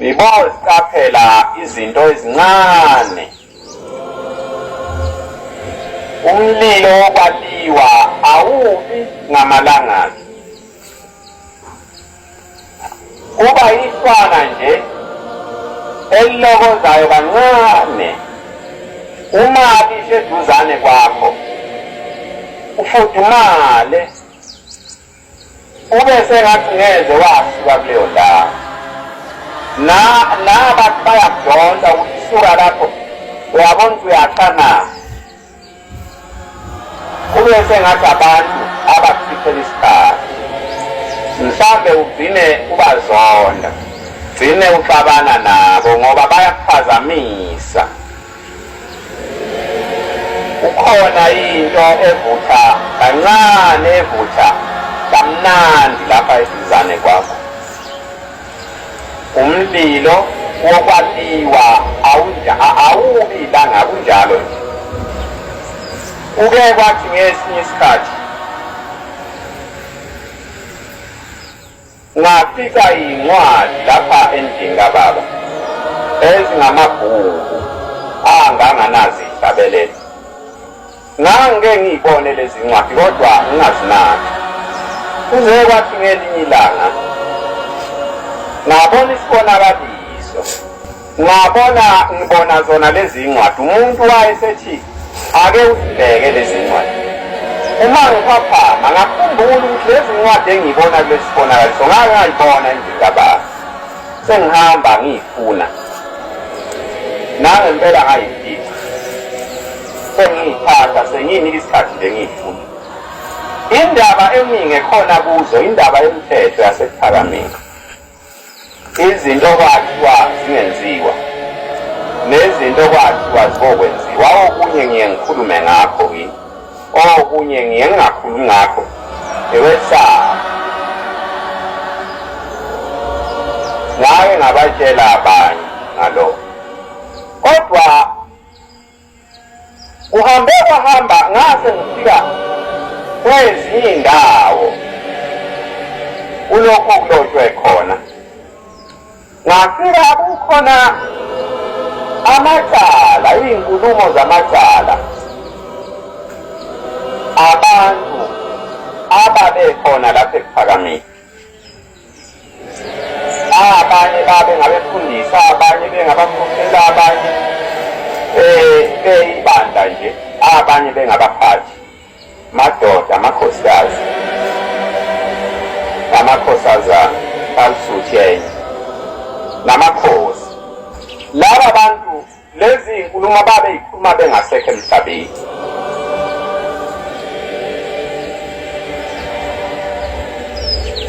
Niboziqaphela izinto ezincane. Umlilo wokwaliwa awubi ngamalangabi. Kuba yifana nje elilokozayo kancane uma lishe eduzane kwakho ufudumale Ube sengathi ngeze wasuka kuleyo ndawo. Na nabantu bayakudonsa ukuthi suka lapho uyabona ukuthi uyasha na. Kube sengathi abantu abakuchithela isikhathi. Mhlambe ugcine ubazonda. Gcine uxabana nabo ngoba bayakuphazamisa. Kukhona into evutha kancane evutha kamnandi lapha eduzane kwakho. Umlilo wokwaliwa awubi ilanga kunjalo nje. Kuke kwathi ngesinye isikhathi Ngafica iy'ncwadi lapha endlini kababa ezingamabhuku anganganazi izihlabelelo. Ngangike ngiyibone lezi ncwadi kodwa ngingazinaki. Kuze kwathi ngelinye ilanga ngabona isibonakaliso. Ngabona ngibona zona lezi ncwadi umuntu wayesethi ake uzibheke lezi ncwadi. Uma ngiphaphama ngakhumbula ukuthi lezi ncwadi engiyibona kulesi sibonakaliso ngake ngayibona endlini kababa. Sengihamba ngiyifuna. Nangempela ngayifica. Sengiyithatha sengiyinika isikhathi nje ngiyifuna. Indaba eningi ekhona kuzo indaba yemthetho yaseKuphakameni. Izinto kwathiwa zingenziwa nezinto kwathiwa zibokwenziwa. Okunye ngiye ngikhulume ngakho kini, okunye ngiye ngingakhulumi ngakho ngikwesaba. Ngake ngabatshela abanye ngalokho, kodwa Kuhambe kwahamba ngase ngifika kwezinye indawo kulokhu okulotshwe khona ngafika kukhona amacala iy'nkulumo zamacala abantu ababekhona lapha ekuphakamile Abanye babe ngabefundisi, abanye bengabakhokhela, abanye beyibandla nje, abanye bengabaphathi, madoda, amakhosikazi, namakhosazana, balisuthi enye, namakhosi. Laba bantu Lezi zinkulumo babeyikhuluma bengasekho emhlabeni.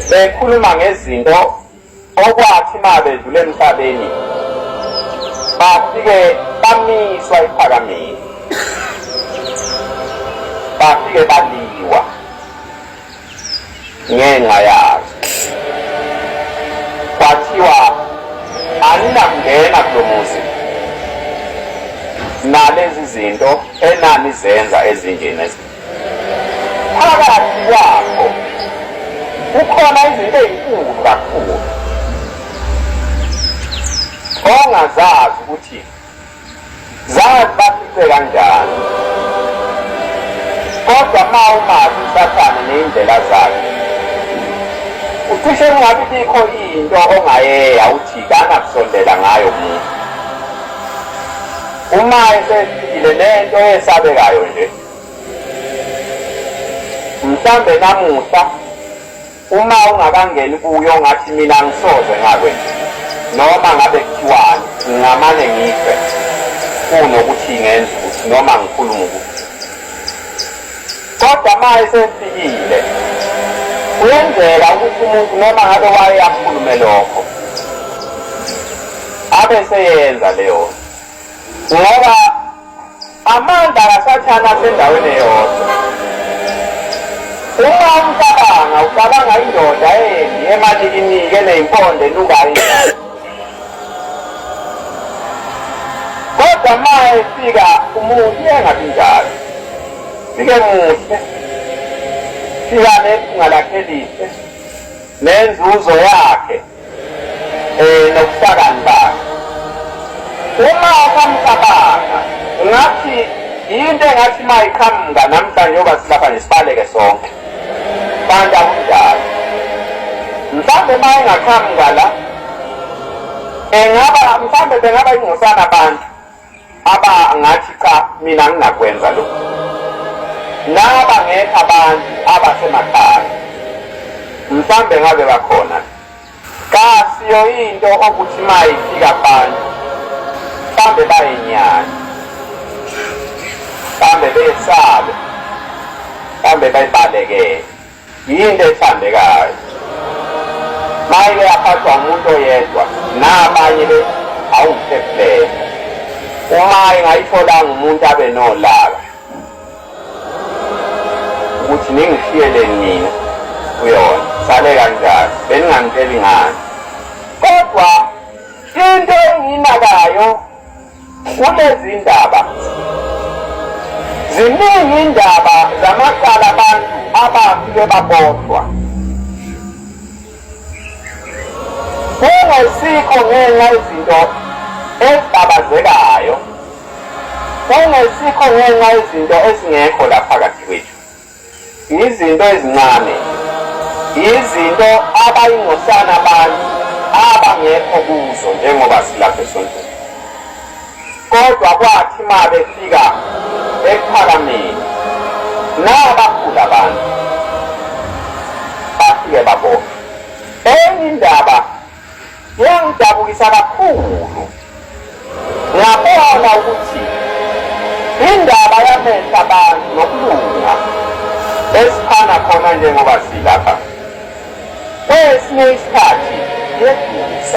Bekhuluma ngezinto okwathi uma bedlula emhlabeni bafike bamiswa ephakameni, bafike baliwa ngenxa yazo. Kwathiwa aninakungena kulo muzi nalezi zinto enanizenza ezinjena phakathi kwakho kukhona izinto ezinkulu kakhulu ongazazi ukuthi Zazi bafice kanjani. Kodwa uma umazi uSathane ney'ndlela zakhe, ucishe kungabi bikho into ongayeya uthi kanakusondela ngayo umuntu. Uma esefikile nento eyesabekayo nje. Mhlambe namuhla Uma ungakangeni kuyo ngathi mina angisoze ngakwenza noma ngabe kuthiwani ngingamane ngife kunokuthi ngenze ukuthi noma ngikhulume ukuthi kodwa uma esefikile kuyenzeka ukuthi umuntu noma ngabe waye akhulume lokho abe seyenza leyo ngoba Amandla kaSathane asendaweni eyodwa. Uma umcabanga, ucabanga indoda embi emanikiniki eneyimpondo enukayo injalo. Kodwa uma efika umuntu engabi njalo. Fike muhle. Fika nephunga lakhe elihle. Nenzuzo yakhe. Eh nobuhlakani bakhe. ngamcabanga ngathi yinto engathi uma iqhamuka namhlanje njengoba silapha nje sibaleke sonke kanti akunjalo. Mhlawumbe uma engaqhamuka la engaba mhlawumbe bengaba ingcosana abantu abangathi cha mina ngingakwenza lokhu. Naba ngekho abantu abasemakhaya mhlawumbe ngabe bakhona. Kasiyo into okuthi uma ifika kubantu mhlawumbe bayenyanya, mhlawumbe besabe, mhlawumbe bayibalekele. Yinto ethandekayo. Mayike yaphathwa umuntu oyedwa nabanye be awungiphephulele. Uma engayitholanga umuntu abe nolaka ukuthi ningishiyeleni mina kuyona sale kanjalo beningangitsheli ngani kodwa into engiyinakayo kulezi ndaba ziningi indaba zamacala abantu abafike baboshwa kungesikho ngenxa izinto ezibabazekayo kungesikho ngenxa izinto ezingekho la phakathi kwethu. Izinto ezincane, izinto abayingcosana abantu abangekho kuzo njengoba silapha esontweni. Kodwa kwathi uma befika ekuphakameni, nabakhulu abantu bafike baboshwa. Enye indaba Yangidabukisa kakhulu. Ngabona ukuthi indaba yamehlo abantu nokulunga esiphana khona njengoba silapha kwesinye isikhathi yedusa.